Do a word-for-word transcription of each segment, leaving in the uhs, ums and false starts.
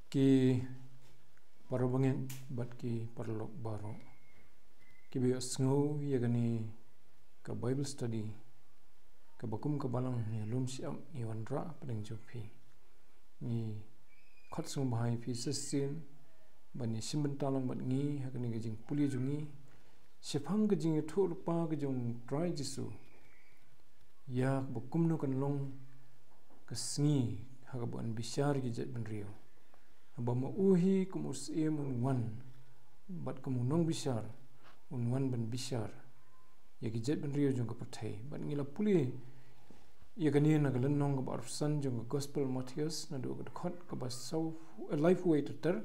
Ki parabangeit bad ki paralok baroh, ki ba ïohsngew ïa kane ka Bible study, ka bakum ka balang ne lum siap ngi wanrah pdeng jong phi. Ngi khot sngewbha ïa phi sa shisien ban ïa shim bynta lang bad ngi ha kane ka jingpule jong ngi shaphang ka jingïathuhlypa ka jong Trai Jisu ïa kaba kumno kan long ka sngi ha kaba un bishar ki jaitbynriew, haba ma u hi kum u syiem un wan bad kum u nongbishar un wan ban bishar ïa ki jaitbynriew jong ka pyrthei. Bad ngi la pule ïa kane na ka lynnong kaba arphew san jong ka Gospel Mathaios, naduh ka dkhot kaba saw, eh, laiphew wei ter ter.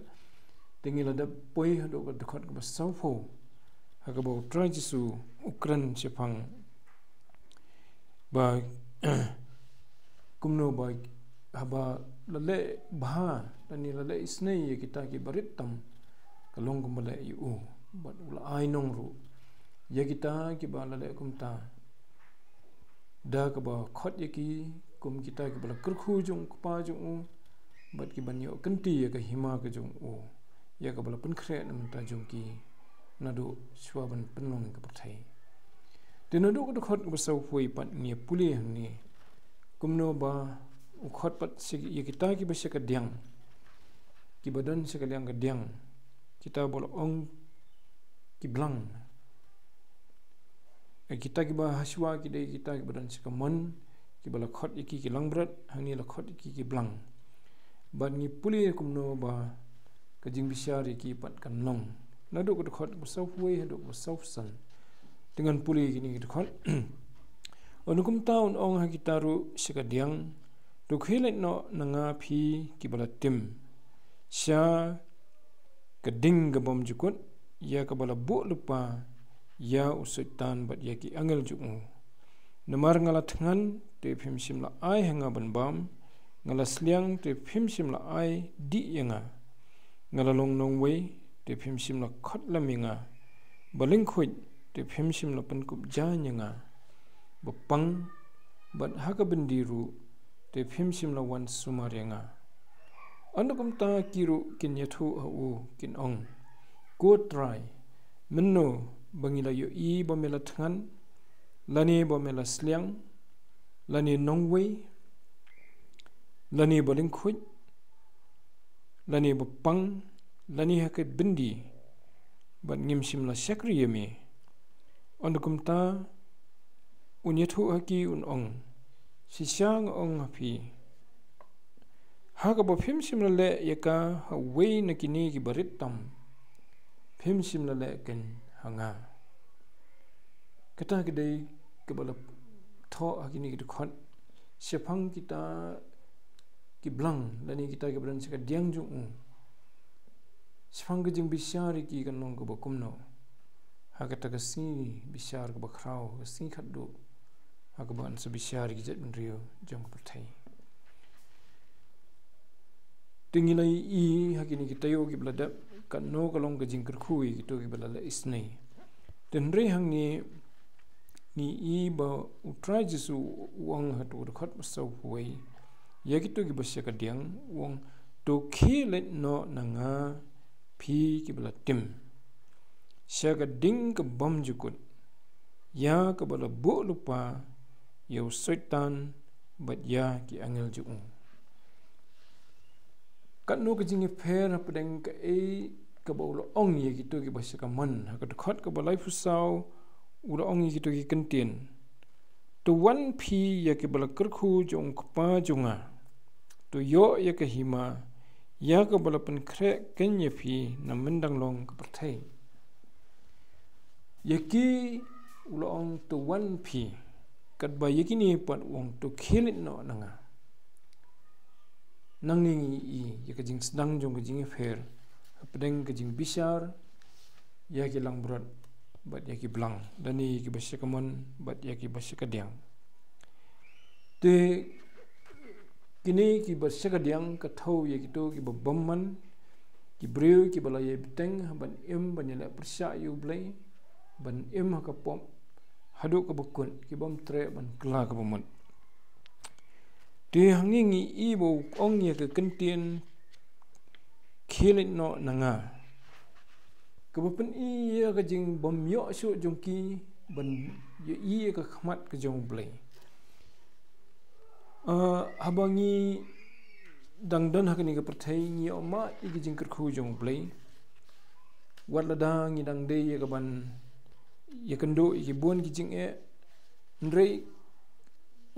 Te ngi la dep poi haduh ka dkhot kaba sawphew, ha kaba u Trai Jisu u kren shaphang ba kumno ba haba la leh bha lane la leh isynei ïa kita ki barit tam, ka long kumba leh ïa u, bad u la ai nong ruh ïa kita kiba la leh kumta, da kaba khot ïa ki kum kita kiba la kyrkhu jong u kpa jong u, bad kiban ïoh kynti ïa ka hima ka jong u, ïa kaba la pynkhreh na bynta jong ki naduh shuwa ban pynlong ïa ka pyrthei. Te naduh ka dkhot kaba sawphew wei pat ngi pule hangne kumno ba u khot pat sha ki, ïa kita kiba sha ka diang, kiba don sha ka liang ka diang, kita ba la ong ki blang. Eh, kita kiba hashuwa ki dei kita kiba don sha ka mon, kiba la khot ïa ki ki langbrot, hangne la khot ïa ki ki blang. Bad ngi pule kumno ba ka jingbishar ïa ki pat kan long, naduh ka dkhot kaba sawphew wei haduh kaba sawphew san. Te ngan pule ïa kine ki dkhot. Un kumta un ong ha kita ruh sha ka diang, to khie leit noh na nga phi kiba la tim, sha ka ding ka bymjukut, ïa kaba la buh lypa ïa u Soitan bad ïa ki angel jong u. Namar nga la thngan, te phim shym la ai ha nga ban bam, nga la sliang, te phim shym la ai dih ïa nga, nga la long nongwei, te phim shym la khot lem ïa nga, ba lyngkhuid, te phim shym la pynkup jaiñ ïa nga, ba pang bad ha ka byndi ruh, te phim shym la wan sumar ïa nga. Ynda kumta ki ruh kin ïathuh ha u, kin ong, ko Trai, mynno ba ngi la ïohi ba me la thngan, lane ba me la sliang, lane nongwei, lane ba lyngkhuid, lane ba pang, lane ha ka byndi, bad ngim shym la shakri ïa me? Ynda kumta un ïathuh ha ki un ong, shisha nga ong ha phi, ha kaba phim shym la leh ïa ka ha uwei na kine ki barit tam, phim shym la leh keiñ ha nga. Kata ka dei kaba la thoh ha kine ki dkhot shaphang kita ki blang lane kita kiba don sha ka diang jong u, shaphang ka jingbishar ïa ki kan long kaba kumno ha kata ka sngi bishar kaba khraw, ka sngi khatduh, ha kaba yn sa bishar ïa ki jaitbynriew jong ka pyrthei. Te ngi la ïohi ha kine ki taïew kiba la dep katno ka long ka jingkyrkhu ïa kito kiba la leh isynei. Te hynrei hangne ngi ïohi ba u Trai Jisu u ong ha ka dkhot ba sawphew wei ïa kito kiba sha ka diang, u ong, to khie leit noh na nga phi kiba la tim, sha ka ding ka bymjukut, ïa kaba la buh lypa ïa u Soitan bad ïa ki angel jong u. Katno ka jingïapher hapdeng kaei kaba u la ong ïa kito kiba sha ka mon. Ha ka dkhot kaba laiphew saw u la ong ïa kito ki kyntien, to wan phi ïa kiba la kyrkhu jong u kpa jong nga, to ïoh ïa ka hima ïa kaba la pynkhreh keiñ ïa phi na myndang long ka pyrthei. Ïa ki u la ong to wan phi, katba ïa kine pat u ong to khie leit noh na nga. Nangne ngi ïohi ïa ka jingsdang jong ka jingïapher hapdeng ka jingbishar ïa ki langbrot bad ïa ki blang, lane ïa kiba sha ka mon bad ïa kiba sha ka diang. Te kine kiba sha ka diang ka thew ïa kito kiba bymman, ki briew kiba la ïai bteng ha ban im ban ïaleh pyrshah ïa U Blei, ban im ha ka pop haduh kaba kut, ki bym treh ban kylla kaba mut. Te hangne ngi ïohi ba u ong ïa ka kyntien khie leit noh na nga. Kaba pyni ïa ka jingbym ïoh shuh jong ki ban ïohi ïa ka khmat ka jong U Blei. Ah, haba ngi dang don ha kane ka pyrthei ngi ïoh mad ïa ka jingkyrkhu jong U Blei. Wat lada ngi dang dei ïa kaban ïakynduh ïa ki bun ki jingeh. Hynrei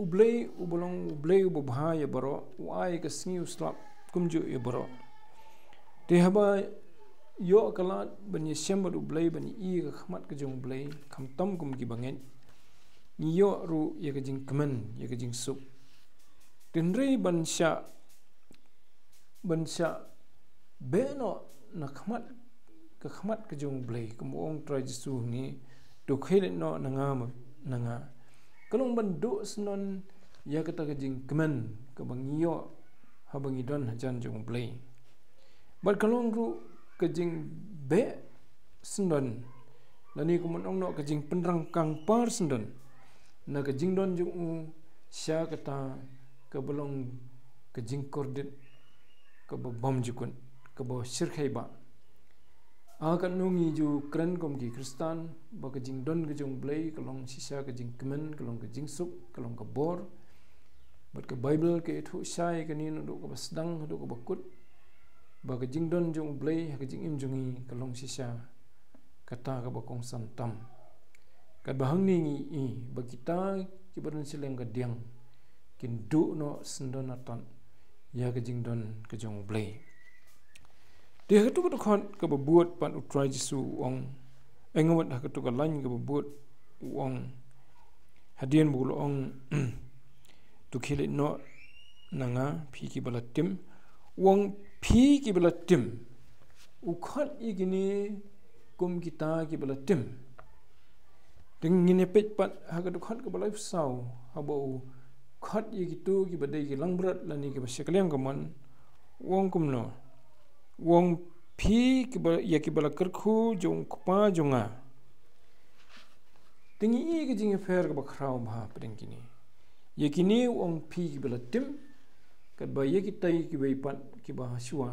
U Blei uba long U Blei uba bha ïa baroh, u ai ka sngi u slap kumjuh ïa baroh. Te haba ïoh ka lad ban ïashem bad U Blei, ban ïohi ïa ka khmat ka jong U Blei, khamtam kum ki bangeit, ngi ïoh ruh ïa ka jingkmen, ïa ka jingsuk. Te hynrei ban shah, ban shah beh noh na khmat, ka khmat ka jong U Blei, kum u ong Trai Jisu hangne, to khie leit noh na nga, na nga. Ka long ban duh syndon ïa kata ka jingkmen kaba ngi ïoh haba ngi don hajan jong U Blei. Bad ka long ruh ka jingbeh syndon, lane kumno ong noh, ka jingpynrangkang par syndon na ka jingdon jong u sha kata kaba long ka jingkordit kaba bymjukut, kaba shyrkhei bha. Ha kano ngi ju kren kum ki Khristan ba ka jingdon ka jong U Blei ka long shisha ka jingkmen, ka long ka jingsuk, ka long ka bor. Bad ka Baibl ka ïathuh shai kane naduh kaba sdang haduh kaba kut, ba ka jingdon jong U Blei ha ka jingim jong ngi ka long shisha kata kaba kongsan tam. Katba hangne ngi ïohi ba kita kiba don sha liang ka diang kin duh noh syndon atat ïa ka jingdon ka jong U Blei. Te ha katu ka dkhot kaba bud pat u Trai Jisu u ong, eh, nga wad ha katu ka lain kaba bud u ong, hadien ba u la ong, to khie leit noh na nga phi kiba la tim. U ong phi kiba la tim. U khot ïa kine kum kita kiba la tim. Te ngin ïa peit pat ha ka dkhot kaba laiphew saw, haba u khot ïa kito kiba dei ki langbrot lane kiba shakliang ka mon, u ong kumno? U ong phi kiba, ïa kiba la kyrkhu jong u kpa jong nga. Te ngi ïohi ka jingïapher kaba khraw bha hapdeng kine. Ïa kine u ong phi kiba la tim, katba ïa kitai kiwei pat kiba ha shuwa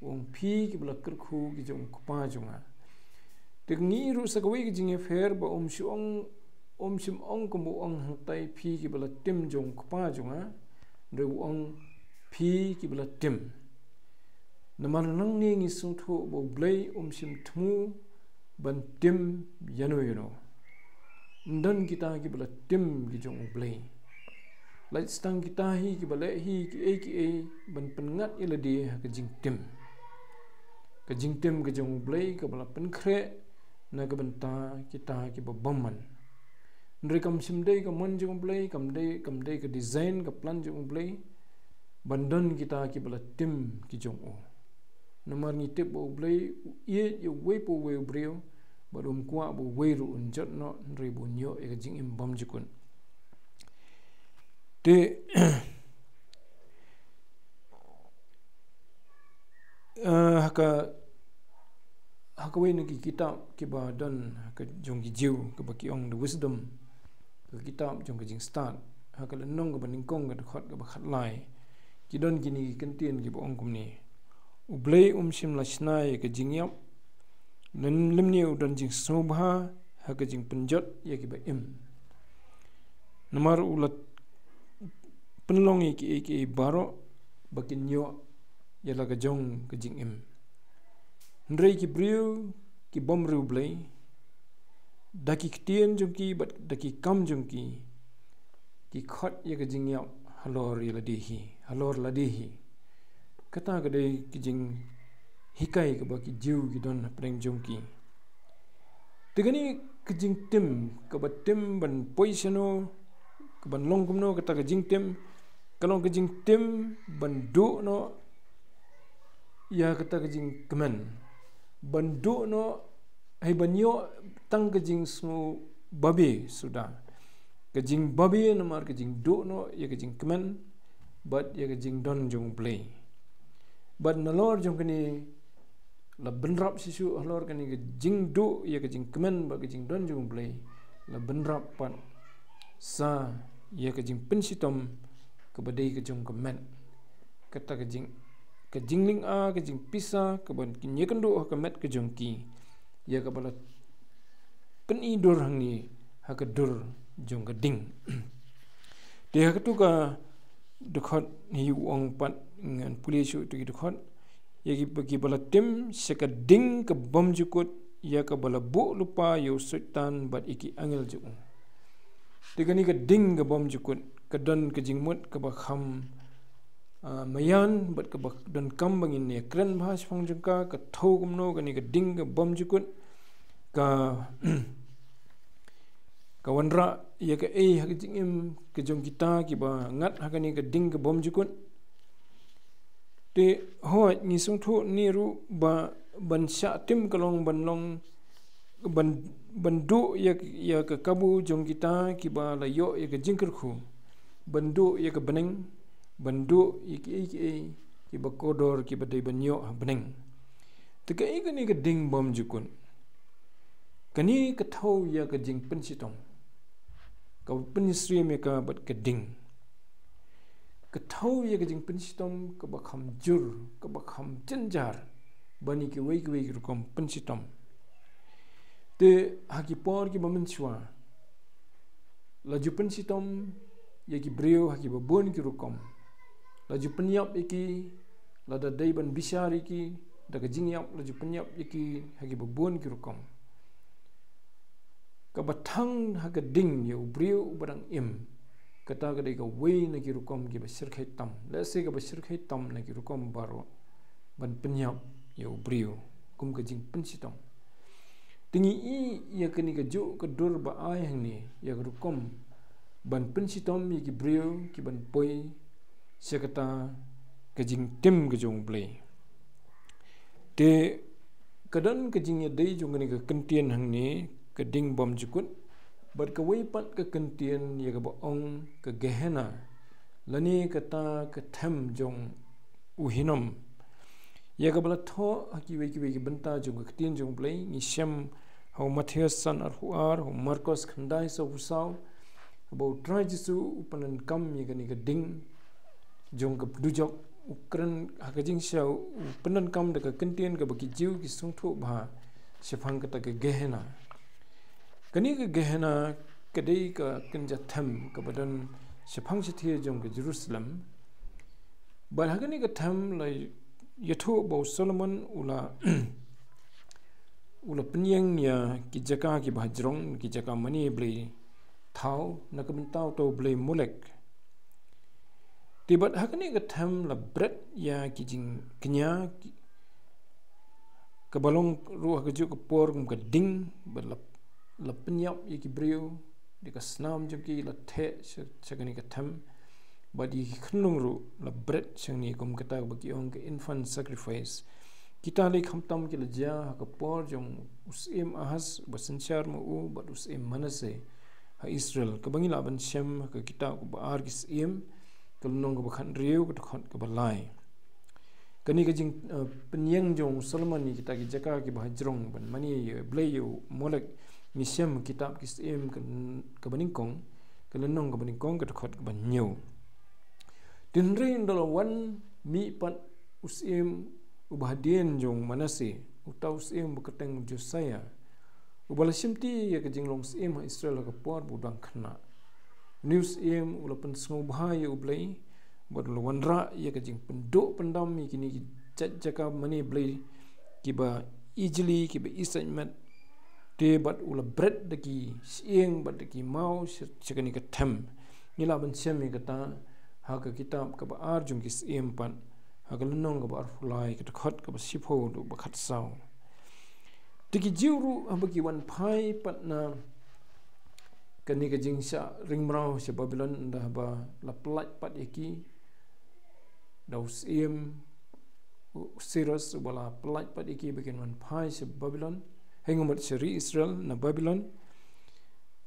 u ong phi kiba la kyrkhu ki jong u kpa jong nga. Te ngi ïohi ruh sa kawei ka jingïapher ba um shym ong, um shym ong kumba u ong hangtai phi kiba la tim jong u kpa jong nga, hynrei u ong phi kiba la tim. Namar nangne ngi sngewthuh ba U Blei um shym thmu ban tim ïano ïano. Ym don kita kiba la tim ki jong U Blei. Lait tang kita hi kiba leh hi kiei kiei ban pynngat ïa lade ha ka jingtim. Ka jingtim ka jong U Blei kaba la pynkhreh na ka bynta kita kiba bymman. Hynrei kam shym dei ka mon jong U Blei, kam dei, kam dei ka design, ka plan jong U Blei ban don kita kiba la tim ki jong u. Namar ngi tip ba U Blei u ïeit ïa uwei pa uwei u briew, bad um kwah ba uwei ruh un jot noh, hynrei ba un ïoh ïa ka jingim bymjukut. Te, eh, ha ka, ha kawei na ki kitab kiba don ha ka jong ki Jiw kaba ki ong The Wisdom, ka kitab jong ka jingstad, ha ka lynnong kaba nyngkong ka dkhot kaba khatlai, ki don kine ki kyntien kiba ong kumne: U Blei um shym la shna ïa ka jingïap, lym, lymne u don jingsngewbha ha ka jingpynjot ïa kiba im. Namar u la pynlong ïa kiei kiei baroh ba kin ïoh ïa la ka jong ka jingim. Hynrei ki briew ki bym riewblei, da ki ktien jong ki bad da ki kam jong ki, ki khot ïa ka jingïap halor ïa lade hi, halor lade hi. Kata ka dei ka jinghikai kaba ki Jiw ki don hapdeng jong ki. Te kane ka jingtim, kaba tim ban poi shano, kaban long kumno kata ka jingtim, ka long ka jingtim ban duh noh ïa kata ka jingkmen, ban duh noh, hei ban ïoh tang ka jingsngewbabe suda. Ka jingbabe namar ka jingduh noh ïa ka jingkmen bad ïa ka jingdon jong U Blei. Bad nalor jong kane, la bynrap shisha halor kane ka jingduh ïa ka jingkmen bad ka jingdon jong U Blei, la bynrap pat sa ïa ka jingpynshitom kaba dei ka jong ka met. Kata ka jing ka jingling a, ka jingpisa, ka ban kin ïakynduh ha ka met ka jong ki. Ïa ka ba la pyni dur hangne ha ka dur jong ka ding. Te ha katu ka dkhot hi u ong pat ngan pule shuh tu ki dkhot. Ïa ki ba ki ba la tim sha ka ding ka bym jukut, ïa ka ba la buh lypa ïa u Soitan bad ïa ki angel jong u. Te kane ka ding ka bym jukut, ka don ka jingmut ka ba kham, ah, maïan, bad ka ba don kam ba ngin ïa kren bha shaphang jong ka, ka thew kumno kane ka ding ka bym jukut, ka, ka wanrah ïa ka ei ha ka jingim ka jong kita ki ba ngat ha kane ka ding ka bym jukut. Te hooid ngi sngewthuh ne ruh ba ban shah tim ka long ban long ban, ban duh ïa, ïa ka kabu jong kita ki ba la ïoh ïa ka jingkyrkhu. Ban duh ïa ka bneng, ban duh ïa ki ei ki ei ki ba kordor ki ba dei ban ïoh ha bneng. Te ka ei kane ka ding bym jukut. Kane ka thew ïa ka jingpynshitom. Ka pynshitom ïa ka bad ka ding. Ka thew ïa ka jingpynshitom ka ba kham jur, ka ba kham jynjar ban ïa kiwei kiwei ki rukom pynshitom. Te ha ki por ki ba mynshuwa la ju pynshitom ïa ki briew ha ki ba bun ki rukom. La ju pynïap ïa ki, la da dei ban bishar ïa ki da ka jingïap, la ju pynïap ïa ki ha ki ba bun ki rukom. Ka ba thang ha ka ding ïa u briew u ba dang im, kata ka dei kawei na ki rukom ki ba shyrkhei tam. Lehse ka ba shyrkhei tam na ki rukom baroh ban pynïap ïa u briew kum ka jingpynshitom. Te ngi i ïa kane ka juh ka dur ba ai hangne ïa ka rukom ban pynshitom ïa ki briew ki ban poi sha kata ka jingtim ka jong u Blei. Te ka don ka jingïadei jong kane ka kyntien hangne, ka ding bym jukut, bad kawei pat ka kyntien ïa ka ba ong ka Gehenna, lane kata ka them jong u Hinnom. Ïa ka ba la thoh ha kiwei kiwei ki bynta jong ka ktien jong u Blei, ngi shem ha u Mathaios san arphew ar, ha u Markos khyndai sawphew saw, ba u Trai Jisu u pyndonkam ïa kane ka ding jong ka dujok, u kren ha ka jingshisha u pyndonkam da ka kyntien ka ba ki Jiw ki sngewthuh bha shaphang kata ka Gehenna. Kane ka Gehenna ka dei ka kynja them ka ba don shaphang shathie jong ka Jerusalem. Bad ha kane ka them la ïathuh ba u Solomon u la u la pynïeng ïa ki jaka ki ba hajrong, ki jaka mane blei thaw na ka bynta uto u blei Molek. Te bad ha kane ka them la bret ïa ki jingkñia ki, ka ba long ruh ha ka juh ka por kum ka ding, bad la, la pynïap ïa ki briew, da ka snam jong ki la theh sha, sha kane ka them. Bad ïa ki khunlung ruh la bret shangne kum kata ba ki ong ka infant sacrifice. Kita lei khamtam ki la jia ha ka por jong u Syiem Ahas ba synshar ma u bad u Syiem Manasseh ha Israel. Ka ba ngi lah ban shem ha ka kitab ka ba ar ki Syiem, ka lynnong ka ba khathynriew, ka dkhot ka ba lai. Kane ka jing, eh, pynïeng jong u Solomon ïa kita ki jaka ki ba hajrong ban mane ïa u blei ïa u Molek ngi shem ha kitab ki Syiem ka, ka ba nyngkong, ka lynnong ka ba nyngkong, ka dkhot ka ba hynñiew. Te hynrei ynda la wan mih pat u syiem u ba hadien jong u Manasseh, uta u syiem ba kyrteng u Josiah, u ba la shimti ïa ka jinglong syiem ha Israel ha ka por ba u dang khynnah. Une u syiem u la pynsngewbha ïa u Blei, bad u la wanrah ïa ka jingpynduh pyndam ïa kine ki jait jaka mane blei ki ba ijli, ki ba isaitmet. Te bad u la bret da ki shyieng bad da ki maw sha, sha kane ka them. Ngi lah ban shem ïa kata ha ka kitab ka ba ar jong ki Syiem pat, ha ka lynnong ka ba arphew lai, ka dkhot ka ba shiphew haduh ba khatsaw. Te ki Jiw ruh haba ki wan phai pat na kane ka jingshah ring mraw sha Babilon, ynda haba la pyllait pat ïa ki da u syiem u Sirus, uba la pyllait pat ïa ki ba kin wan phai sha Babilon, hynrei mut sha ri Israel na Babilon.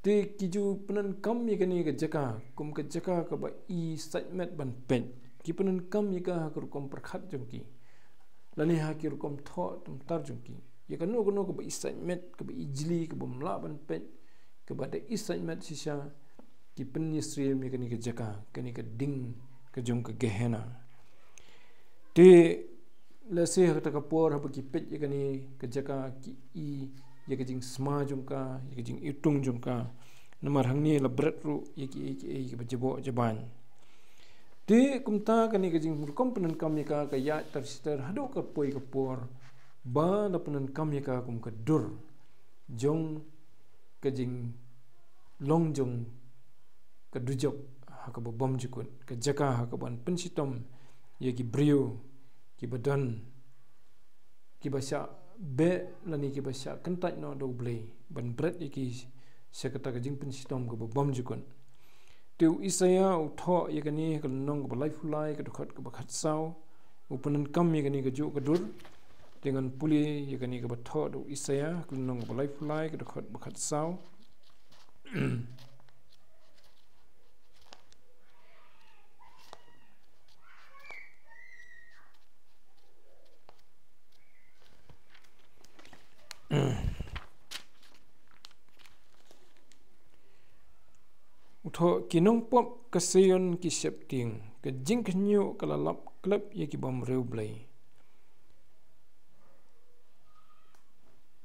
Te ki ju pyndonkam ïa kane ka jaka kum ka jaka ka ba isaitmet ban peit. Ki pyndonkam ïa ka ha ka rukom pyrkhat jong ki, lane ha ki rukom thoh tymtar jong ki. Ïa kano kano ka ba isaitmet, ka ba ijli, ka bym lah ban peit, ka ba da isaitmet shisha, ki pynïasyriem ïa kane ka jaka, kane ka ding ka jong ka Gehenna. Te lehse ha kata ka por haba ki peit ïa kane ka jaka ki i ïa ka jingsma jong ka, ïa ka jingiwtung jong ka. Namar hangne la bret ruh ïa ki, ïa ki, ïa ki ba jaboh jaban. Te kumta kane ka jingrukom pyndonkam ïa ka ka ïaid tar shitar haduh ka poi ka por ba la pyndonkam ïa ka kum ka dur jong ka jinglong jong ka dujok ha kaba bymjukut, ka jaka ha kaban pynshitom ïa ki briew kiba don, kiba shah beh lane kiba shah kyntait noh da U Blei ban bret ïa ki sha kata ka jingpynshitom kaba bymjukut. Te u Isaïah u thoh ïa kane ha ka lynnong kaba laiphew lai ka dkhot kaba khatsaw, u pyndonkam ïa kane kajuh ka dur. Te ngan pule ïa kane kaba thoh da u Isaïah ha ka lynnong kaba laiphew lai ka dkhot ba khatsaw. U thoh, ki nongpop ka Sion ki sheptieng, ka jingkhynñiuh ka la lap khlem ïa ki bym riewblei.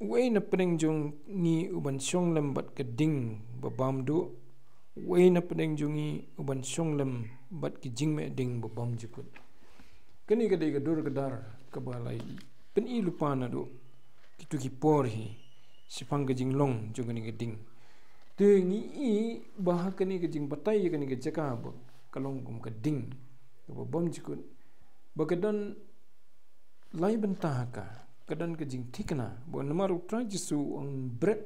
Uei na pdeng jong ngi uban shong lem bad ka ding ba bam duh? Uei na pdeng jong ngi uban shong lem bad ki jingmeh ding ba bymjukut? Kane ka dei ka dur ka dar kaba la pyni lypa naduh kito ki por hi shaphang ka jinglong jong kane ka ding. Te ngi i ba ha kane ka jingbatai ïa kane ka jaka ba ka long kum ka ding kaba bymjukut, ba ka don lai bynta ha ka, ka don ka jingthikna ba namar U Trai Jisu u ong bret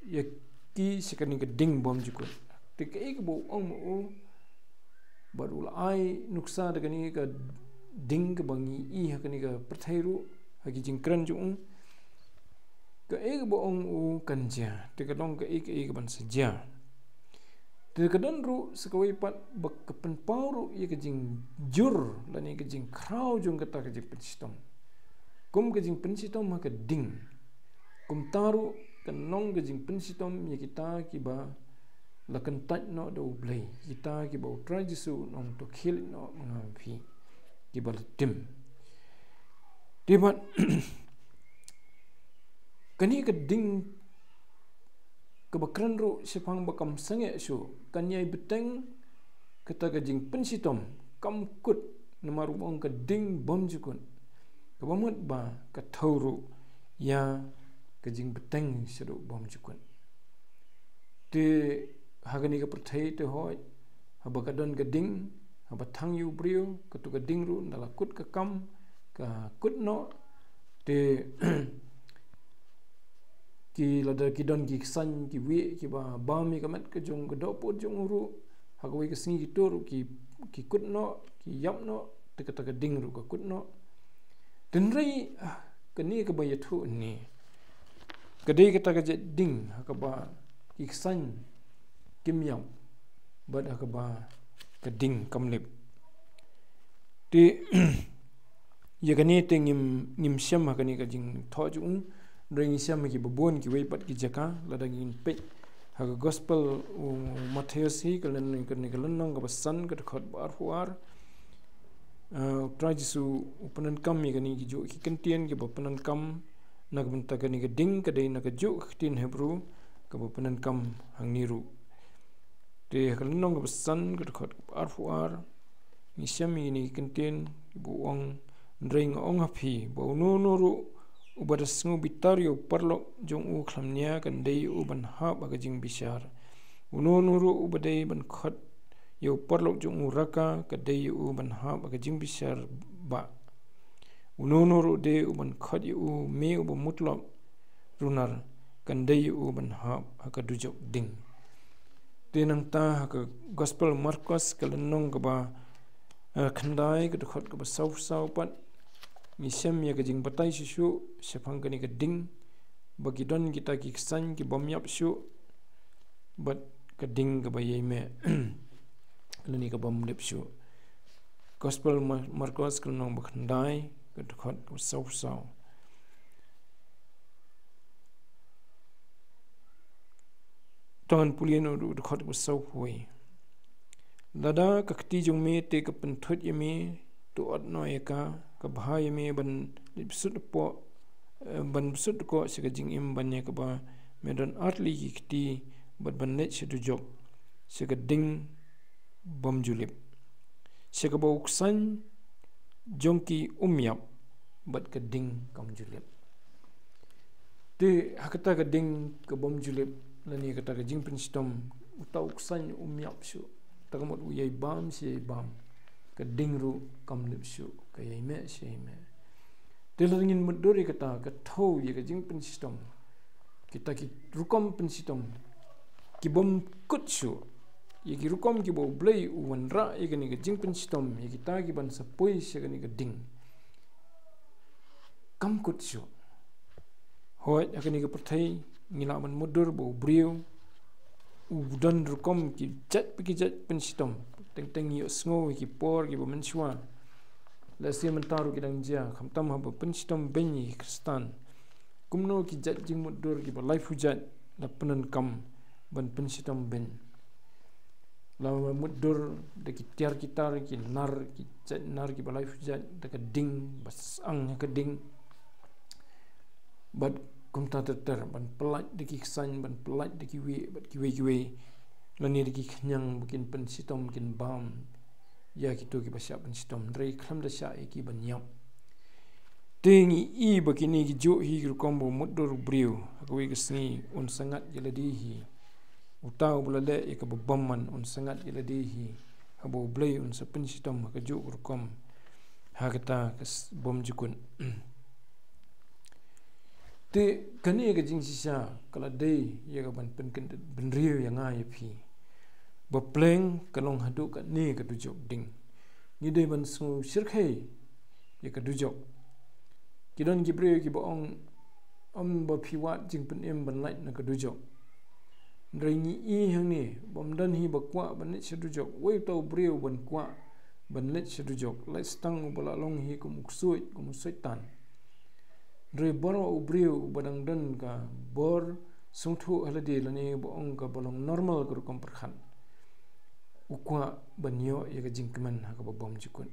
ïa ki sha kane ka ding bymjukut. Te kaei kaba u ong ma u, bad u la ai nuksa da kane ka ding kaba ngi i ha kane ka pyrthei ruh ha ki jingkren jong u. Kaei kaba ong u kan jia, te ka long kaei kaei kaban sa jia. Te ka don ruh sa kawei pat ba ka pynpaw ruh ïa ka jingjur lane ka jingkhraw jong kata ka jingpynshitom. Kum ka jingpynshitom ha ka ding, kumta ruh kan long ka jingpynshitom ïa kita kiba la kyntait noh da U Blei, kita kiba U Trai Jisu u ong to khie leit noh ma nga ma phi, kiba la tim. Te bad kane ka ding kaba kren ruh shaphang ba kam sangeh shuh, kan ïai bteng kata ka jingpynshitom, kam kut, namar u ong ka ding bymjukut, kaba mut ba ka thew ruh ïa ka jingbteng shaduh bymjukut. Te ha kane ka pyrthei te hooid, haba ka don ka ding, haba thang ïa u briew, kato ka ding ruh ynda la kut ka kam, ka kut noh. Te ki lada ki don ki ksain kiwei kiba bam ïa ka met ka jong ka dohpud jong u ruh, ha kawei ka sngi kito ruh ki, ki kut noh, ki ïap noh, te kata ka ding ruh ka kut noh. Hynrei, ah, kane kaba ïathuh ne, ka dei kata ka jait ding ha kaba ki ksain kim ïap bad ha kaba ka ding kam lip. Te ïa kane te ngim, ngim shem ha kane ka jingthoh jong u, hynrei ngi shem ha kiba bun kiwei pat ki jaka, lada ngin peit ha ka gospel u Mathaios hi, ka lyn, kane ka lynnong kaba san, ka dkhot ba arphew ar. Ah, U Trai Jisu u pyndonkam ïa kane kajuh ki kyntien kiba pyndonkam na ka bynta kane ka ding, ka dei na kajuh ka ktien Hebru kaba pyndonkam hangne ruh. Te ha ka lynnong kaba san, ka dkhot kaba arphew ar, ngi shem ïa kine ki kyntien kiba u ong, hynrei nga ong ha phi ba uno uno ruh uba da sngew bitar ïa u paralok jong u khlem nia kan dei ïa u ban hap ha ka jingbishar. Uno uno ruh uba dei ban khot ïa u paralok jong u raka ka dei ïa u ban hap ha ka jingbishar bah. Uno uno ruh dei u ban khot ïa u mei uba mutlop runar kan dei ïa u ban hap ha ka dujok ding. Te nangta ha ka gospel Markos ka lynnong kaba, eh, khyndai, ka dkhot kaba sawphew saw pat, ngi shem ïa ka jingbatai shuh shuh shaphang kane ka ding, ba ki don kita ki ksain ki bym ïap shuh bad ka ding kaba ïai meh lane ka bym lip shuh. Gospel Mar-, Markos ka lynnong ba khyndai, ka dkhot kaba sawphew saw. To ngan pule noh u dkhot kaba sawphew wei. Lada ka kti jong me te ka pynthut ïa me, to ot noh ïa ka, bha ïa me ban leit bsut hapoh, eh, ban bsut hapoh sha ka jingim ban ïa kaba me don artylli ki kti, bad ban leit sha dujok, sha ka ding bym ju lip, sha kaba u ksain jong ki um ïap, bad ka ding kam ju lip. Te ha kata ka ding ka bym ju lip, lane kata ka jingpynshitom, uta u ksain um ïap shuh, kata ka mut u ïai bam shi ïai bam, ka ding ruh kam lip shuh, ka ïai meh shi ïai meh. Te lada ngin mutdur ïa kata, ka thew ïa ka jingpynshitom, kita ki rukom pynshitom ki bym kut shuh, ïa ki rukom kiba U Blei u wanrah ïa kane ka jingpynshitom ïa kita ki ban sa poi sha kane ka ding, kam kut shuh. Hooid, ha kane ka pyrthei ngi lah ban mutdur ba u briew u don rukom ki jait pa ki jait pynshitom. Teng teng ïohsngew ïa ki por kiba mynshuwa. Lehse mynta ruh ki dang jia, khamtam haba pynshitom beiñ ïa ki Khristan. Kumno ki jait jingmutdur kiba laiphew jait la pyndonkam ban pynshitom beiñ. La mutdur da ki tiar ki tar, ki nar, ki jait nar kiba laiphew jait, da ka ding, ba sah ïa ka ding. Bad kumta ter ter, ban pyllait da ki ksain, ban pyllait da kiwei, bad kiwei kiwei. Lane da ki khñiang ba kin pynshitom, kin bam ïa kito kiba shah pynshitom, hynrei khlem da shah ïa ki ban ïap. Te ngi i ba kine ki juh hi ki rukom ba u mutdur u briew, ha kawei ka sngi un sa ngat ïa lade hi. Uta uba la leh ïa kaba bymman un sa ngat ïa lade hi, haba U Blei un sa pynshitom ha kajuh ka rukom, ha kata ka s-, bymjukut. Te kane ka jingshisha ka la dei ïa ka ban pynkyndit bynriew ïa nga ïa phi. Ba pleng ka long haduh katne ka dujok ding. Ngi dei ban sngew shyrkhei ïa ka dujok. Ki don ki briew kiba ong, ym ba phi wad jingpynim ban lait na ka dujok. Hynrei ngi i hangne, bym don hi ba kwah ban leit sha dujok. Wei uta u briew ban kwah ban leit sha dujok, lait tang uba la long hi kum u ksuid, kum u soitan. Hynrei baroh u briew uba dang don ka bor sngewthuh ha lade lane ba ong kaba long normal ka rukom pyrkhat, u kwah ban ïoh ïa ka jingkmen ha kaba bymjukut.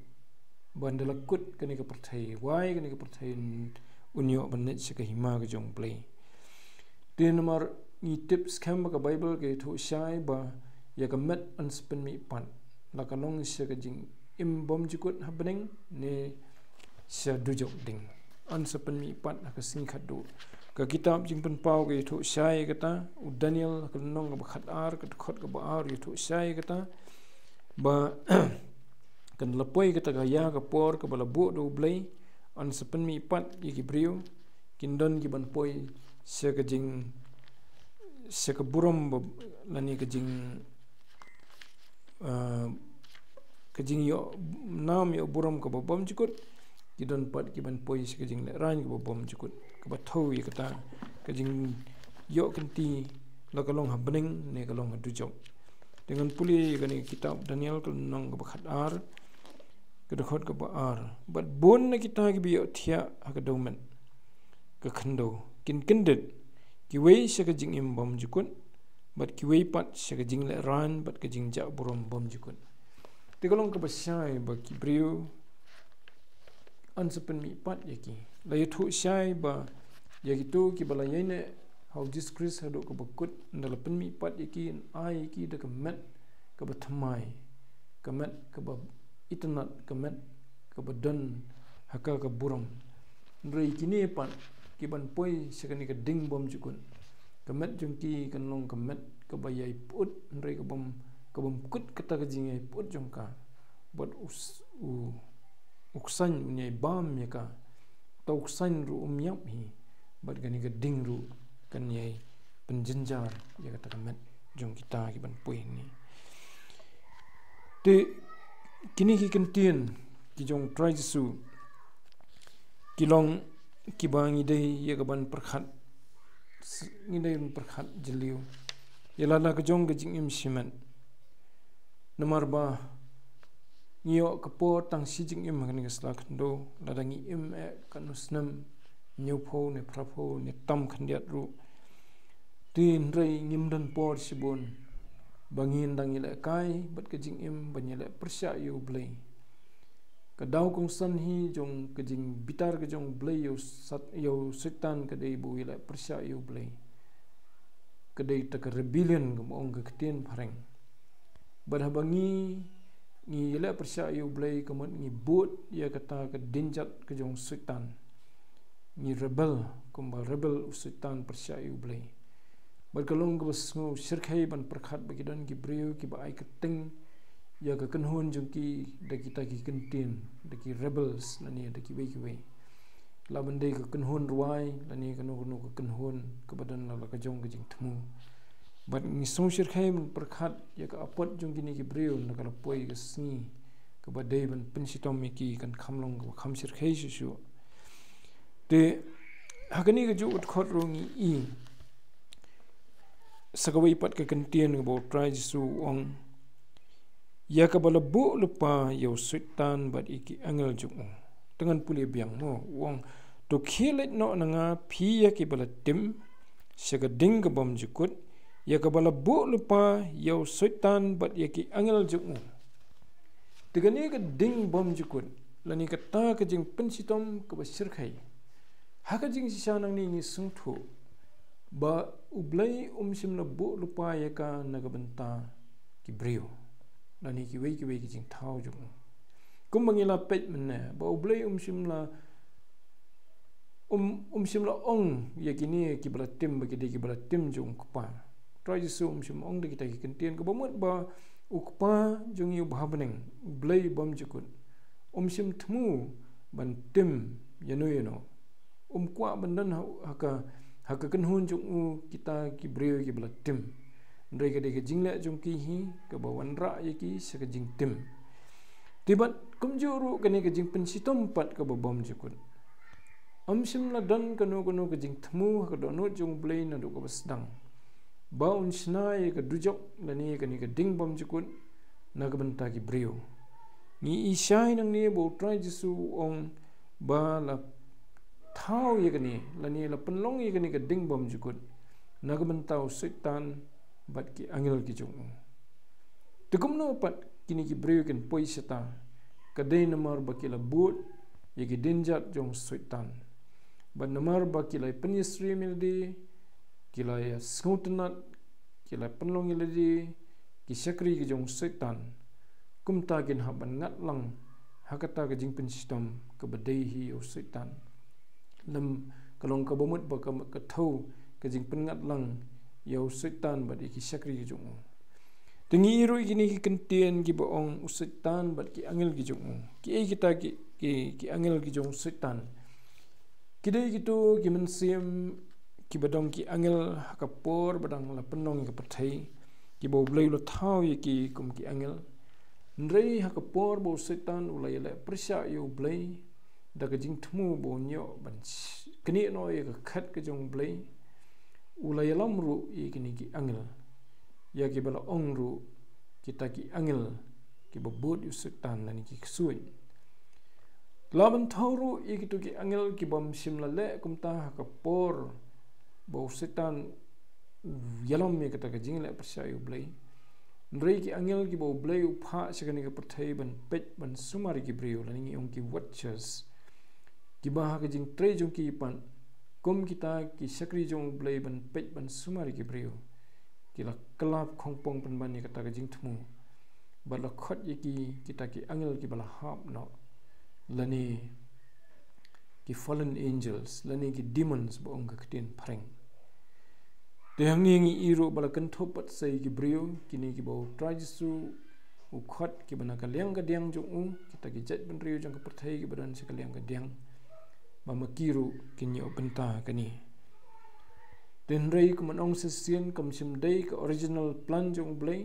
Ba ynda la kut kane ka pyrthei, wai kane ka pyrthei, un ïoh ban leit sha ka hima ka jong U Blei. Te namar ngi tip skhem ba ka Baibl ka ïathuh shai ba ïa ka met yn sa pynmihpat, la ka long sha ka jingim bymjukut ha bneng ne sha dujok ding. Yn sa pynmihpat ha ka sngi khatduh. Ka kitab Jingpynpaw ka ïathuh shai ïa kata, u Daniel ka lynnong kaba khatar, ka dkhot kaba ar ïathuh shai ïa kata, ba kan la poi kata ka ïa ka por kaba la buh da U Blei, yn sa pynmihpat ïa ki briew, kin don ki ban poi sha ka jing, sha ka burom ba, lane ka jing, ah, ka jingïoh nam ïoh burom kaba bymjukut, ki don pat ki ban poi sha ka jinglehrain kaba bymjukut, kaba thew ïa kata ka jingïoh kynti, la ka long ha bneng ne ka long ha dujok. Te ngan pule ïa kane ka kitab Daniel ka lynnong kaba khatar, ka dkhot kaba ar. Bad bun na kita kiba ïohthiah ha ka dewmet ka khyndew kin kyndit, kiwei sha ka jingim bymjukut, bad kiwei pat sha ka jinglehrain bad ka jingjah burom bymjukut. Te ka long kaba shai ba ki briew yn sa pynmihpat ïa ki. La ïathuh shai ba ïa kito kiba la ïaineh ha U Jisu Khrist haduh kaba kut, ynda la pynmihpat ïa ki, yn ai ïa ki da ka met kaba thymmai, ka met kaba itynnad, ka met kaba don ha ka ka burom. Hynrei kine pat ki ban poi sha kane ka ding bymjukut, ka met jong ki kan long ka met kaba ïai pyut, hynrei ka bym, ka bym kut kata ka jingïai pyut jong ka. Bad u s-, u, u ksain un ïai bam ïa ka. Uta u ksain ruh um ïap hi. Bad kane ka ding ruh kan ïai pynjynjar ïa kata ka met jong kita ki ban poi hangne. Te kine ki kyntien ki jong u Trai Jisu ki long kiba ngi dei ïa ka ban pyrkhat, ngi dei ban pyrkhat jylliew ïa lada ka jong ka jingim shimet. Namar ba ngi ïoh ka por tang shi jingim ha kane ka sla khyndew, lada ngi im eh katno snem, hynñiewphew ne phraphew ne tam khyndiat ruh. Te hynrei ngim don por shibun ba ngin dang ïalehkai bad ka jingim ban ïaleh pyrshah ïa U Blei. Ka daw kongsan hi jong ka jingbitar ka jong U Blei ïa u Sat-, ïa u Soitan ka dei ba u ïaleh pyrshah ïa U Blei. Ka dei ta ka rebellion, ka ba ong ka ktien phareng. Bad haba ngi, ngi ïaleh pyrshah ïa U Blei, ka mut ngi bud ïa kata ka dienjat ka jong u Soitan. Ngi rebel, kumba rebel u Soitan pyrshah ïa U Blei. Bad ka long kaba sngewshyrkhei ban pyrkhat ba ki don ki briew kiba ai kyrteng ïa ka kynhun jong ki da kita ki kyntien, da ki rebels lane da kiwei kiwei. La ban dei ka kynhun rwai lane kano kano ka kynhun kaba don la la ka jong ka jingthmu. Bad ngi sngewshyrkhei ban pyrkhat ïa ka apot jong kine ki briew na ka la poi ka sngi kaba dei ban pynshitom ïa ki, kan kham long kaba kham shyrkhei shuh shuh. Te ha kane ka juh ka dkhot ruh ngi i sa kawei pat ka kyntien kaba U Trai Jisu u ong, ïa kaba la buh lypa ïa u Soitan bad ïa ki angel jong u. Te ngan pule biang mo, u ong, to khie leit noh na nga phi ïa kiba la tim sha ka ding ka bymjukut, ïa kaba la buh lypa ïa u Soitan bad ïa ki angel jong u. Te kane ka ding bymjukut lane kata ka jingpynshitom kaba shyrkhei. Ha ka jingshisha nangne ngi sngewthuh ba U Blei um shym la buh lypa ïa ka na ka bynta ki briew lane kiwei kiwei ki jingthaw jong u. Kumba ngi la peit mynne ba U Blei um shym la, um, um shym la ong ïa kine kiba la tim ba ki dei kiba la tim jong u Kpa. Trai Jisu um shym ong da kita ki kyntien, kaba mut ba u Kpa jong ngi uba ha bneng, U Blei bymjukut, um shym thmu ban tim ïano ïano. Um kwah ban don ha, ha ka, ha ka kynhun jong u kita ki briew kiba la tim. Hynrei ka dei ka jingleh jong ki hi kaba wanrah ïa ki sha ka jingtim. Te bad kumjuh ruh kane ka jingpynshitom pat kaba bymjukut. Um shym la don kano kano ka jingthmu ha ka dohnud jong U Blei naduh kaba sdang ba un shna ïa ka dujok lane kane ka ding bymjukut na ka bynta ki briew. Ngi i shai nangne ba U Trai Jisu u ong ba la thaw ïa kane lane la pynlong ïa kane ka ding bymjukut na ka bynta u Soitan bad ki angel ki jong u. Te kumno pat kine ki briew kin poi shata? Ka dei namar ba ki la bud ïa ki dienjat jong u Soitan. Bad namar ba ki la pynïasyriem ïa lade, ki la ïa sngewtynnat, ki la pynlong ïa lade ki shakri ki jong u Soitan. Kumta kin hap ban ngat lang ha kata ka jingpynshitom kaba dei hi ïa u Soitan. Lem ka long kaba mut ba ka, ka thew ka jingpynngat lang ïa u Soitan bad ïa ki shakri ki jong u. Te ngi i ruh ïa kine ki kyntien kiba ong u Soitan bad ki angel ki jong u. Kiei kita ki, ki, ki angel ki jong u Soitan? Ki dei kito ki mynsiem kiba dang ki angel ha ka por ba dang la pynlong ïa ka pyrthei, kiba U Blei u la thaw ïa ki kum ki angel. Hynrei ha ka por ba u Soitan u la ïaleh pyrshah ïa U Blei da ka jingthmu ba un ïoh ban sh-, knieh noh ïa ka khet ka jong U Blei, u la ïalam ruh ïa kine ki angel, ïa kiba la ong ruh kita ki angel kiba bud ïa u Soitan lane ki ksuid. La ban thaw ruh ïa kito ki angel ki bym shym la leh kumta ha ka por ba u Soitan u ïalam ïa kata ka jingleh pyrshah ïa U Blei. Hynrei ki angel kiba U Blei u phah sha kane ka pyrthei ban peit ban sumar ïa ki briew lane ngi ong ki watchers, kiba ha ka jingtrei jong ki pat kum kita ki shakri jong U Blei ban peit ban sumar ïa ki briew, ki la kylla khongpong pynban ïa kata ka jingthmu. Bad la khot ïa ki kita ki angel kiba la hap noh lane ki fallen angels lane ki demons ba ong ka ktien phareng. Te hangne ngi i ruh ba la kynthup pat sa ïa ki briew kine kiba u Trai Jisu u khot kiba na ka liang ka diang jong u, kita ki jaitbynriew jong ka pyrthei kiba don sha ka liang ka diang, ba ma ki ruh kin ïoh bynta kane. Te hynrei kumba ong shisien, kam shym dei ka original plan jong U Blei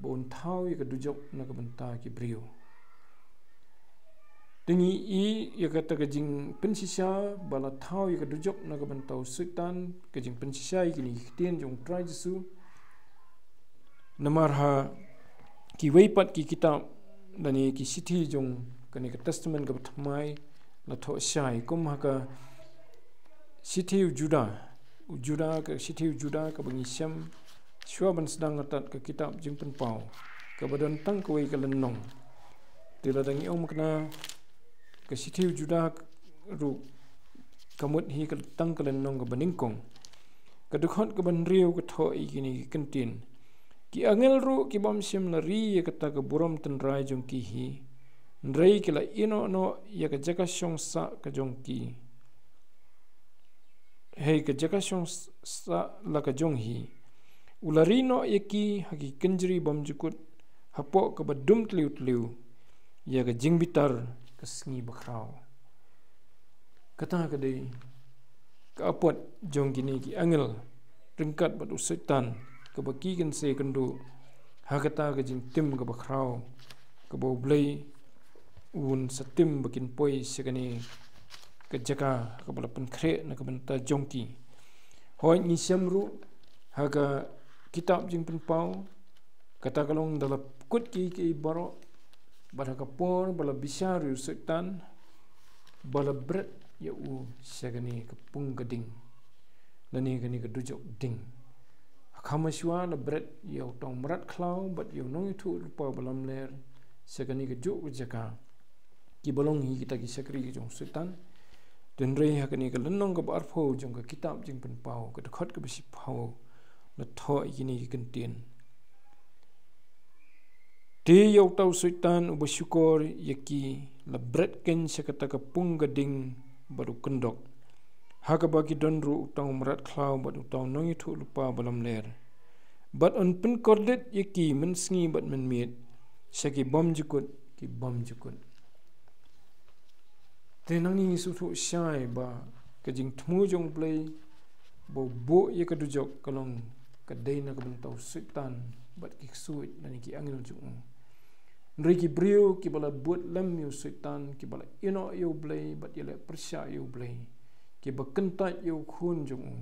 ba un thaw ïa ka dujok na ka bynta ki briew. Te ngi i ïa kata ka jingpynshisha ba la thaw ïa ka dujok na ka bynta u Soitan, ka jingpynshisha ïa kine ki ktien jong u Trai Jisu. Namar ha kiwei pat ki kitab lane ki shithi jong kane ka Testament kaba thymmai la thoh shai, kum ha ka shithi u Juda, u Juda, ka shithi u Juda kaba ngi shem shuwa ban sdang artat ka kitab Jingpynpaw, kaba don tang kawei ka lynnong. Te lada ngi ong makna, ka shithi u Judah ruh ka mut hi ka tang ka lynnong kaba nyngkong, ka dkhot kaba hynriew ka thoh ïa kine ki kyntien: Ki angel ruh ki bym shym la ri ïa kata ka burom tynrai jong ki hi, hynrei ki la ïehnoh noh ïa ka jaka shong sah ka jong ki. Hei, ka jaka shong s-, sah la ka jong hi. U la ri noh ïa ki ha ki kynjri bymjukut, hapoh kaba dum tliw tliw ïa ka jingbitar ka sngi bakhraw. Kata ka dei ka apot jong kine ki angel ryngkat bad u Soitan, kaba ki kynse kynduh ha kata ka jingtim kaba khraw, kaba U Blei un sa tim ba kin poi sha kane ka jaka kaba la pynkhreh na ka bynta jong ki. Hooid, ngi shem ruh ha ka kitab Jingpynpaw, kata ka long da la kut ki ki baroh, bad ha ka por ba la bishar ïa u Soitan, ba la bret ïa u sha kane ka pung ka ding, lane kane ka dujok ding. Ha kham shuwa la bret ïa uta u mrad khlaw bad ïa u nongïathuhlypa balamler sha kane ka juh ka jaka, kiba long hi kita ki shakri ki jong u Soitan. Hynrei ha kane ka lynnong kaba arphew jong ka kitab Jingpynpaw, ka dkhot kaba shiphew, la thoh ïa kine ki kyntien: Te ïa uta u Soitan uba shukor ïa ki la bret keiñ sha kata ka pung ka ding bad u kyndok, ha kaba ki don ruh uta u mrad khlaw bad uta u nongïathuhlypa balamler, bad yn pynkordit ïa ki mynsngi bad mynmiet sha ki bymjukut ki bymjukut. Te nangne ngi sngewthuh shai ba ka jingthmu jong U Blei ba u buh ïa ka dujok ka long ka dei na ka bynta u Soitan bad ki ksuid lane ki angel jong u. Hynrei ki briew kiba la bud lem ïa u Soitan, kiba la ïehnoh ïa U Blei bad ïaleh pyrshah ïa U Blei, kiba kyntait ïa u Khun jong u,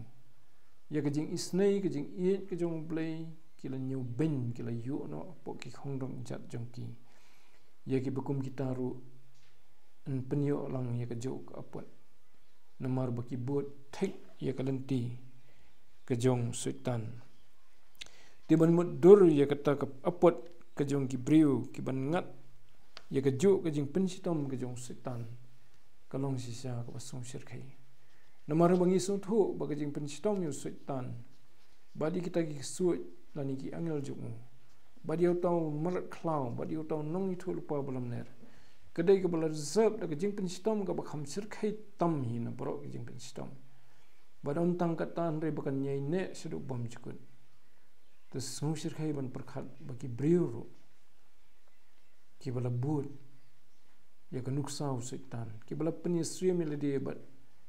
ïa ka jingisynei, ka jingïeit ka jong U Blei, ki la ñiewbeiñ, ki la ïuh noh hapoh ki khongdong jat jong ki. Ïa kiba kum kita ruh yn pynïoh lang ïa ka juh ka apot, namar ba ki bud thik ïa ka lynti ka jong u Soitan. Te ban mutdur ïa kata ka apot ka jong ki briew kiban ngat ïa ka juh ka jingpynshitom ka jong u Soitan, ka long shisha kaba sngewshyrkhei. Namar ba ngi sngewthuh ba ka jingpynshitom ïa u Soitan, bad ïa kita ki ksuid lane ki angel jong u, bad ïa uta u mrad khlaw, bad ïa uta u nongïathuhlypa balamler, ka dei kaba la reserve da ka jingpynshitom kaba kham shyrkhei tam hi na baroh ka jingpynshitom. Bad ym tang kata, hynrei ba kan ïaineh shaduh bymjukut. Te sngewshyrkhei ban pyrkhat ba ki briew ruh kiba la bud ïa ka nuksa u Soitan, kiba la pynïasyriem ïa lade bad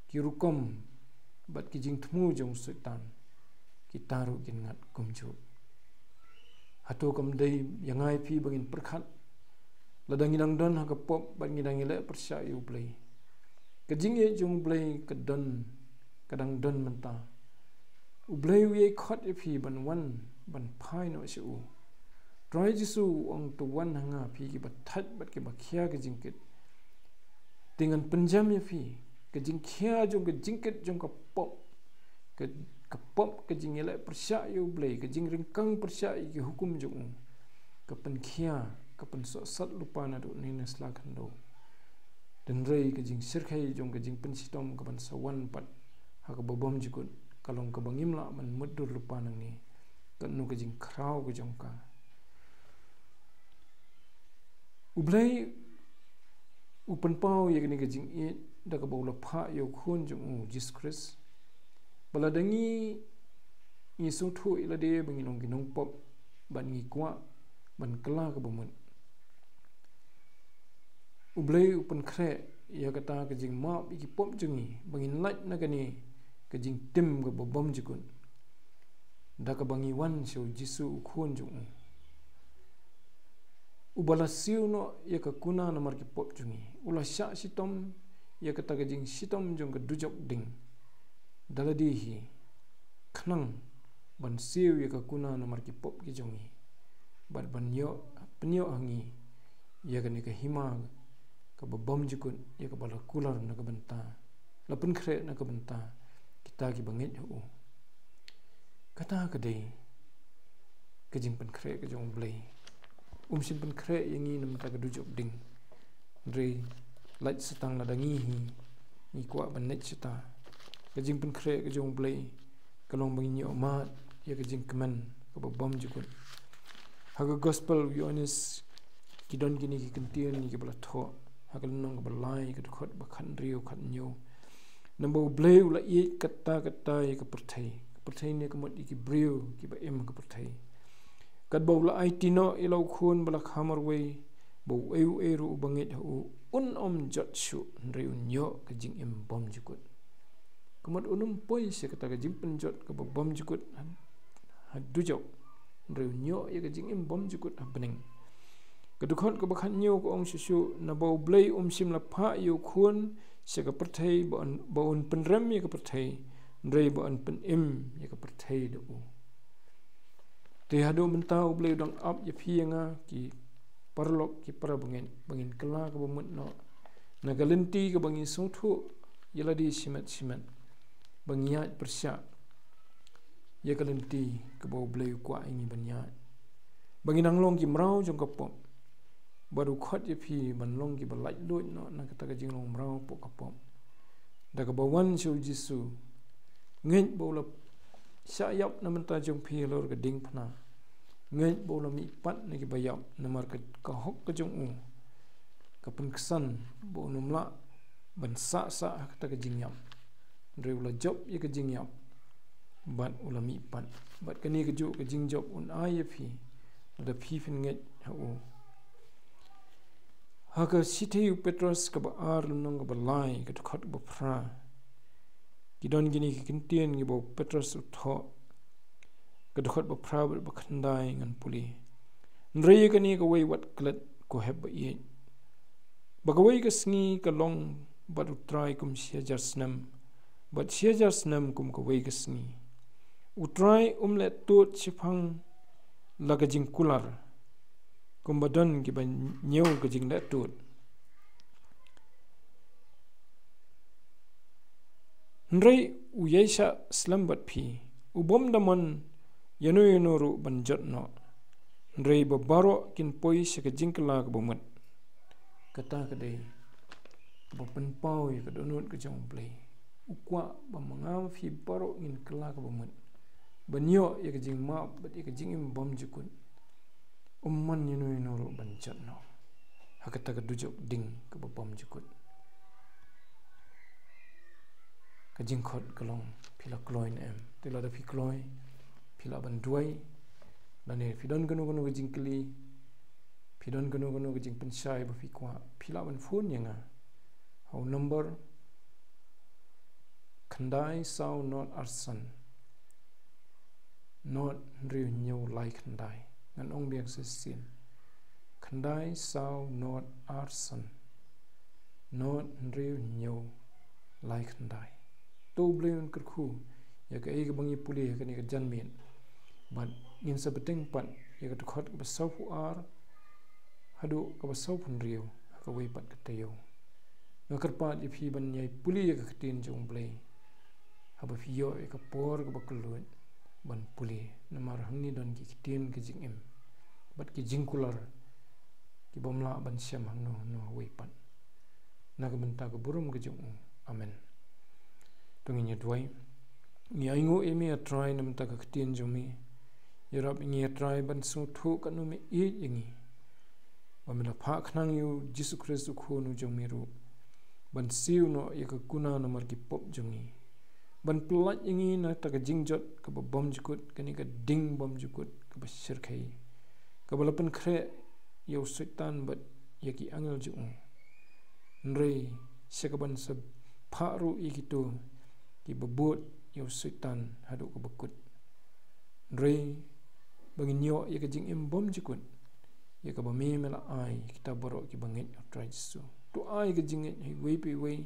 ki rukom bad ki jingthmu jong u Soitan, kita ruh kin ngat kumjuh. Hato kam dei ïa nga ïa phi ba ngin pyrkhat, lada ngi dang don ha ka pop bad ngi dang ïaleh pyrshah ïa U Blei? Ka jingïeit jong U Blei ka don, ka dang don mynta. U Blei u ïai khot ïa phi ban wan, ban phai noh sha u. Trai Jisu u ong, to wan ha nga phi kiba thait bad kiba khia ka jingkit. Te ngan pynjem ïa phi, ka jingkhia jong ka jingkit jong ka pop, ka, ka pop, ka jingïaleh pyrshah ïa U Blei, ka jingryngkang pyrshah ïa ki hukum jong u, ka pynkhia, ka pynsohsat lypa naduh nine sla khyndew. Hynrei ka jingshyrkhei jong ka jingpynshitom kaban sa wan pat ha kaba bymjukut, ka long kaba ngim lah ban mutdur lypa nangne, katno ka jingkhraw ka jong ka. U Blei u pynpaw ïa kane ka jingïeit da kaba u la phah ïa u Khun jong u Jisu Khrist, ba lada ngi, ngi sngewthuh ïa lade ba ngi long ki nongpop, bad ngi kwah ban kylla kaba mut, U Blei u pynkhreh ïa kata ka jingmap ïa ki pop jong ngi, ba ngin lait na kane ka jingtim kaba bymjukut, da kaba ngi wan sha u Jisu u Khun jong u, uba la siew noh ïa ka kuna namar ki pop jong ngi. U la shah shitom ïa kata ka jingshitom jong ka dujok ding da lade hi, khnang ban siew ïa ka kuna namar ki pop ki jong ngi, bad ban ïoh, pynïoh ha ngi ïa kane ka hima kaba bymjukut, ïa kaba la kular na ka bynta, la pynkhreh na ka bynta kita kiba ngeit ha u. Kata ka dei ka jingpynkhreh ka jong U Blei. Um shym pynkhreh ïa ngi na ka bynta ka dujok ding, Hynrei lait satang lada ngi hi ngi kwah ban leit shata. Ka jingpynkhreh ka jong U Blei ka long ba ngin ïoh mad ïa ka jingkmen kaba bym jukut. Ha ka gospel u Ïoannis ki don kine ki kyntien kiba la thoh ha ka lynnong kaba lai, ka dkhot ba khathynriew, khathynñiew. Namar U Blei u la ïeit katta katta ïa ka pyrthei, ka pyrthei ne ka mut ïa ki briew kiba im ha ka pyrthei, katba u la aiti noh ïa la u Khun ba la kha marwei, ba uei uei ruh uba ngeit ha u un ym jot shuh, hynrei un ïoh ka jingim bym jukut. Ka mut un ym poi sha kata ka jingpynjot kaba bym jukut ha, ha dujok, hynrei un ïoh ïa ka jingim bym jukut ha bneng. Ka dkhot kaba khathynñiew ka ong shuh shuh, naba U Blei um shym la phah ïa u Khun sha ka pyrthei ba un, ba un pynrem ïa ka pyrthei, hynrei ba un pynim ïa ka pyrthei da u. Te haduh mynta U Blei u dang ap ïa phi ïa nga, ki paralok, ki para bangeit, ba ngin kylla kaba mut noh na ka lynti kaba ngi sngewthuh ïa lade shimet shimet, ba ngi ïaid pyrshah ïa ka lynti kaba U Blei u kwah ïa ngi ban ïaid, ba ngin nang long ki mraw jong ka pop. Bad u khot ïa phi ban long kiba laitluid noh na kata ka jinglong mraw hapoh ka pop da kaba wan sha U Jisu. Ngeit ba u la shah ïap na bynta jong phi halor ka diengphna. Ngeit ba u la mihpat na kiba ïap, namar ka, ka hok ka jong u ka pynksan ba un ym lah ban sah sah ha kata ka jingïap. Hynrei u la jop ïa ka jingïap bad u la mihpat. Bad kane kajuh ka jingjop un ai ïa phi lada phi phin ngeit ha u. Ha ka shithi u Petros kaba ar, lynnong kaba lai, ka dkhot ba phra, ki don kine ki kyntien kiba u Petros u thoh. Ka dkhot ba phra bad ba khyndai ngan pule. Hynrei ïa kane kawei wat klet, ko hep ba ïeit, ba kawei ka sngi ka long bad U Trai kum shi hajar snem, bad shi hajar snem kum kawei ka sngi. U Trai um leh tud shaphang la ka jingkular, kumba don kiba ñiew ka jingleh tud. Hynrei u ïaishah slem bad phi, u bym da mon ïano ïano ruh ban jot noh, hynrei ba baroh kin poi sha ka jingkylla kaba mut. Kata ka dei kaba pynpaw ïa ka dohnud ka jong U Blei. U kwah ba ma nga ma phi baroh ngin kylla kaba mut, ban ïoh ïa ka jingmap bad ïa ka jingim bymjukut. Um mon ïano ïano ruh ban jot noh ha kata ka dujok ding kaba bymjukut. Ka jingkhot ka long, phi la kloi ne em? Te lada phi kloi, phi lah ban duwai. Lane phi don kano kano ka jingkylli, phi don kano kano ka jingpynshai ba phi kwah, phi lah ban phone ïa nga ha u number khyndai saw nod ar san nod hynriew hynñiew lai khyndai. Ngan ong biang sa shisien: khyndai saw nod ar san nod hynriew hynñiew lai khyndai. To U Blei un kyrkhu ïa kaei kaba ngi pule ha kane ka janmiet. Bad ngin sa bteng pat ïa ka dkhot kaba sawphew ar haduh kaba sawphew hynriew ha kawei pat ka taïew. Nga kyrpad ïa phi ban ïai pule ïa ka ktien jong U Blei haba phi ïoh ïa ka por kaba kylluid ban pule, namar hangne don ki ktien ka jingim bad ki jingkular ki bym lah ban shem hangno hangno hawei pat. Na ka bynta ka burom ka jong U. Amen. To ngin ïa duwai. Ngi ainguh ïa me, A Trai, na ka bynta ka ktien jong me. Ïarap ïa ngi, A Trai, ban sngewthuh katno me ïeit ïa ngi, ba me la phah khnang ïa U Jisu Khrist U Khun U jong me ruh, ban siew noh ïa ka kuna namar ki pop jong ngi, ban pyllait ïa ngi na kata ka jingjot kaba bymjukut, kane ka ding bymjukut kaba shyrkhei, kaba la pynkhreh ïa u Soitan bad ïa ki angel jong u. Hynrei sha kaban sa phah ruh ïa kito kiba bud ïa u Soitan haduh kaba kut. Hynrei ba ngin ïoh ïa ka jingim bymjukut, ïa kaba me me la ai ïa kita baroh kiba ngeit ha U Trai Jisu. To ai ka jingngeit ha iwei pa iwei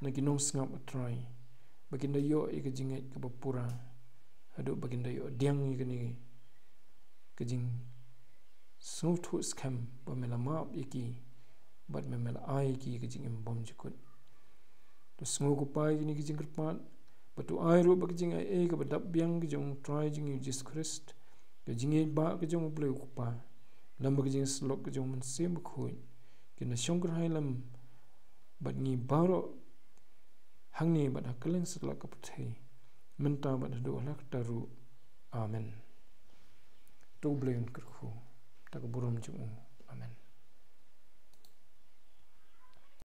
na ki nongsngap, A Trai, ba kin da ïoh ïa ka jingngeit kaba pura, haduh ba kin da ïoh pdiang ïa kane ka jingsngewthuh skhem ba me la map ïa ki bad me, me la ai ïa ki ka jingim bymjukut. To sngew, ko Pa, ïa kine ki jingkyrpad, bad to ai ruh ba ka jingaiei kaba dap biang ka jong U Trai jong ngi U Jisu Khrist, ka jingïeit ba ka jong U Blei U Kpa, lem bad ka jingïasyllok ka jong U Mynsiem Bakhuid, Phin da shong kyrhai lem bad ngi baroh hangne bad ha kylleng satlak ka pyrthei, mynta bad haduh la katta ruh. Amen. To U Blei un kyrkhu. Da ka burom jong U. Amen.